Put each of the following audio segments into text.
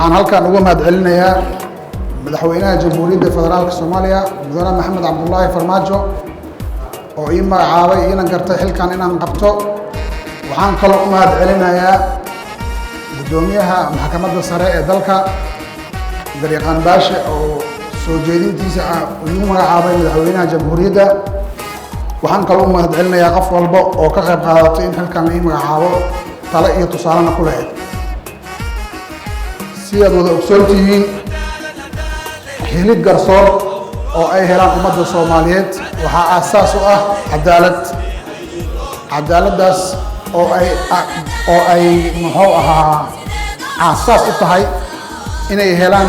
Waxaan halkan uga mahad celinayaa Madaxweynaha Jamhuuriyadda Federaalka Soomaaliya, Mudane Maxamed Cabdulaahi Farmaajo, oo ii magacaabay iinan gartay xilkan inaan qabto. Waxaan kaloo u mahad celinayaa guddoomiyaha Maxkamadda Sare ee dalka, Garyaqaan Baashe, oo soo jeedintiisa iigu magacaabay Madaxweynaha Jamhuuriyadda. Waxaan kaloo u mahad celinayaa qof walba oo ka qayb qaadatay in xilkan la ii magacaabo, tale iyo tusaalena ku lahayd. Sidaad wada ogsoon tihiin, helid garsoor oo ay helaan ummadda Soomaaliyeed waxaa aasaas u ah cadaalad. Cadaaladdaas oo ay muxuu ahaa aasaas u tahay inay helaan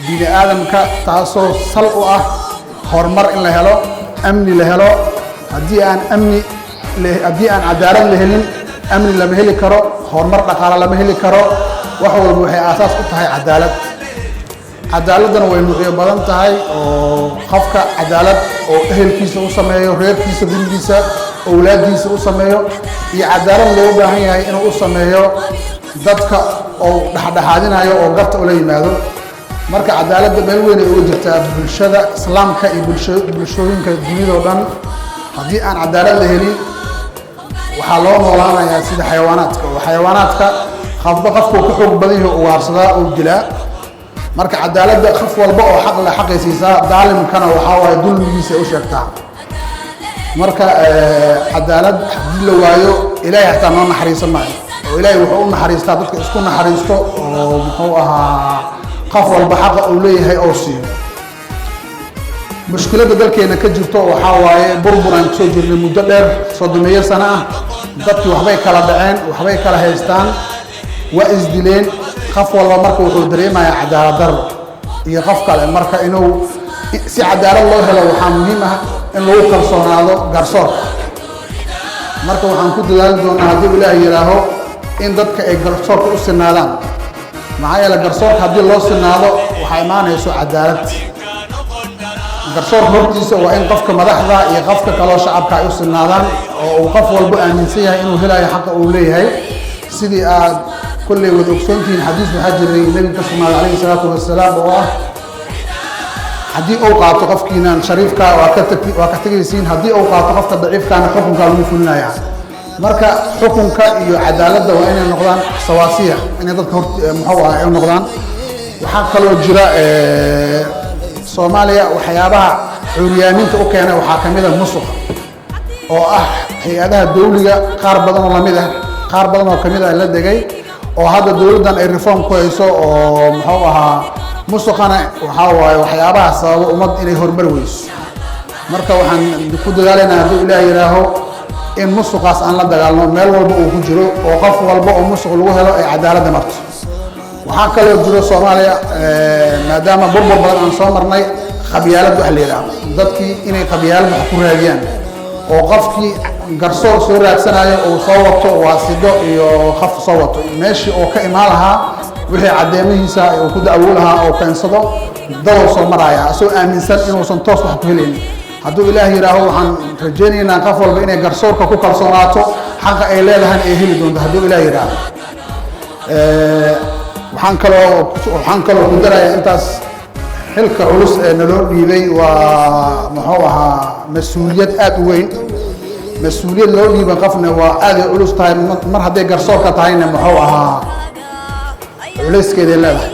bini aadamka, taasoo sal u ah horumar in la helo, amni la helo. Haddii aan cadaalad la helin, amni lama heli karo, horumar dhaqaale lama heli karo. Wax walba waxay aasaas u tahay cadaalad. Cadaaladdana way nuucyo badan tahay, oo qofka cadaalad oo ehelkiisa u sameeyo, reerkiisa, gurigiisa, owlaaddiisa u sameeyo, iyo cadaalad loo baahan yahay inuu u sameeyo dadka oo dhexdhexaadinayo oo garta ula yimaado. Marka cadaaladda meel weyn ay uga jirtaa bulshada Islaamka iyo bulshooyinka dunida o dhan. Haddii aan cadaalad la helin, waxaa loo noolaanayaa sida xayawaanaadka, oo xayawaanaadka qofba qofkuu ka xoog badan yahay ugaarsadaa oo dilaa. Marka cadaaladda qof walba oo xaq le xaqay siisaa, daalimkana waxaa waaye dulmigiisa ay u sheegtaa. Marka cadaalad haddii la waayo, Ilaahay xataa noo naxariisan maayo, oo Ilaahay wuxuu u naxariistaa dadka isku naxariisto oo muxuu ahaa qof walba xaqa uu leeyahay oo siiyo. Mushkiladda dalkeena ka jirto waxaa waaye burbur aan kusoo jirnay muddo dheer, 30-meeyo sano ah. Dadkii waxbay kala dhaceen, waxbay kala haystaan, waa isdileen. Qof walba marka wuxuu dareemayaa cadaalad darro iyo qof kale. Marka inuu si cadaalad loo helo, waxaa muhiim ah in lagu kalsoonaado garsoorka. Marka waxaan ku dadaali doonaa, haddii Ilaah yidhaaho, in dadka ay garsoorka u sinaadaan. Maxaa yeele, garsoorka haddii loo sinaado, waxaa imaanayso cadaalad. Garsoorka hortiisa waa in qofka madaxda iyo qofka kaloo shacabka ay u sinaadaan, oo uu qof walbo aaminsan yahay inuu helayo xaqa uu leeyahay. Sidii aad kolley wada ogsoontihiin, xadiis waxaa jiray Nebiga ka sugnaaday calayhi salaatu wasalaam oo ah: haddii uu qaato qofkiinan shariifka, waa ka tegaysiin; haddii uu qaato qofka daciifkaana, xukunkaa lagu fulinaya. Marka xukunka iyo cadaaladda waa inay noqdaan sawaasiya, inay dadka hor muxuu ah ay noqdaan. Waxaa kaloo jira, Soomaaliya waxyaabaha cuuryaaminta u keenay waxaa ka mid a musuqa, oo ah hay-adaha dawliga qaar badan oo lamid ah, qaar badan oo kamid ah la degay, oo hadda dowladdan ay reform ku hayso. Oo muxuu ahaa musuqana waxaa waaye waxyaabaha sababa ummad inay horumar weyso. Marka waxaan ku dadaalaynaa, hadduu Ilaah yidhaaho, in musuqaas aan la dagaalno meel walba uu ku jiro, oo qof walba oo musuq lagu helo ay cadaaladda marto. Waxaa kaloo jiro Soomaaliya, maadaama burbur badan aan soo marnay, qabyaalad wax la yidhaaho, dadkii inay qabyaalad wax ku raadiyaan, oo qofkii garsoor soo raadsanayo uu soo wato waasido iyo qof soo wato meeshii oo ka imaan lahaa wixii caddeemihiisa uu ku dacwo lahaa oo keensado, dadow soo maraya, asagoo aaminsan inuusan toos wax ku helaynin. Hadduu Ilaah yidhaaho, waxaan rajaynaynaa qof walba inay garsoorka ku kalsoonaato, xaqa ay leedahayna ay heli doonto, hadduu Ilaah yidhaaho. Waxaan kaloo ku daraya intaas, xilka culus ee naloo dhiibay waa muxuu ahaa mas-uuliyad aada u weyn. Mas-uuliyad loo dhiiba qofna waa aad ay culus tahay. Mar hadday garsoorka tahayna, muxuu ahaa culayskeeday leedahay.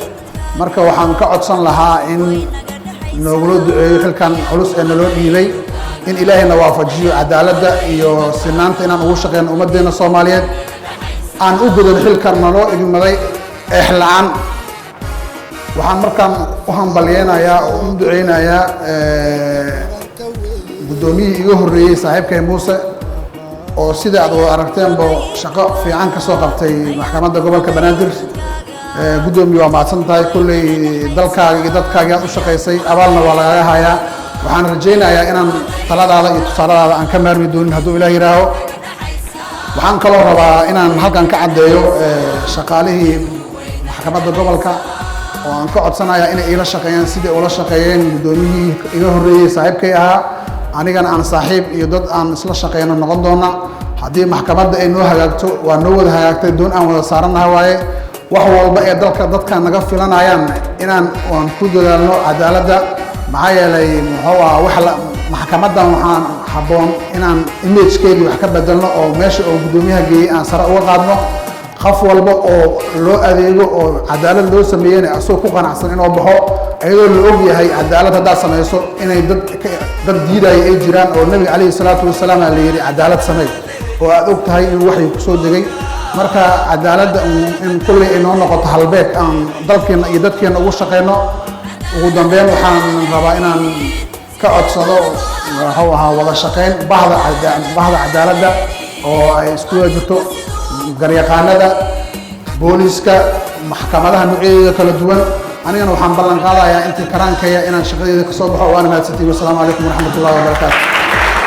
Marka waxaan ka codsan lahaa in noogula duceeyo xilkan culus ee naloo dhiibay, in Ilaahayna waafajiyo cadaaladda iyo sinaanta inaan ugu shaqeyno ummaddeena Soomaaliyeed, aan u gudano xilkan naloo igmaday eex la-aan. Waxaan markaan u hambalyeynayaa oo u duceynayaa guddoomiyihii iga horreeyey, saaxiibkay Muuse, oo sida aad wada aragteenba shaqo fiican ka soo qabtay Maxkamadda Gobolka Banaadir. Guddoomiye, waa mahadsan tahay. Kolley dalkaaga iyo dadkaagii aad u shaqaysay, abaalna waa lagaga hayaa. Waxaan rajaynayaa inaan taladaada iyo tusaaladaada aan ka maarmi doonin, hadduu Ilaah yidhaaho. Waxaan kaloo rabaa inaan halkan ka caddeeyo shaqaalihii maxkamadda gobolka oo aan ka codsanaya inay iila shaqeeyaan sidai ula shaqeeyeen guddoomiyihii iga horreeyey, saaxiibkay ahaa. Anigana aan saaxiib iyo dad aan isla shaqeyno noqon doona. Haddii maxkamadda ay noo hagaagto, waa noo wada hagaagtay, doon aan wada saarannaha waaye. Wax walba ee dalka dadka naga filanayaan inaan aan ku dadaalno cadaaladda. Maxaa yeelay, muxuu ahaa, wax la maxkamaddan waxaan habboon inaan imagekeedii wax ka bedelno oo meesha oo guddoomiyaha geeyey aan sare uga qaadno. Qof walba oo loo adeego oo cadaalad loo sameeyena asagoo ku qanacsan inuu baxo, iyadoo la og yahay cadaalad haddaad samayso inay dad diidaya ay jiraan, oo Nabiga calayhi salaatu wasalaam aa la yidhi cadaalad samey, oo aad og tahay inuu waxyi kusoo degay. Marka cadaaladda in kulley ay noo noqoto halbeeg aan dalkeena iyo dadkeena ugu shaqeyno. Ugu dambeyn, waxaan rabaa inaan ka codsado, muxuu ahaa, wada shaqeyn bahda cadaaladda oo ay isku jirto garyaqaanada, booliska, maxkamadaha noocyadeeda kala duwan. Anigana waxaan ballan qaadayaa intii karaankaya inaan shaqadeeda kasoo baxo. Waana mahadsantihin. Wasalaamu calaykum waraxmat ullahi wabarakaatu.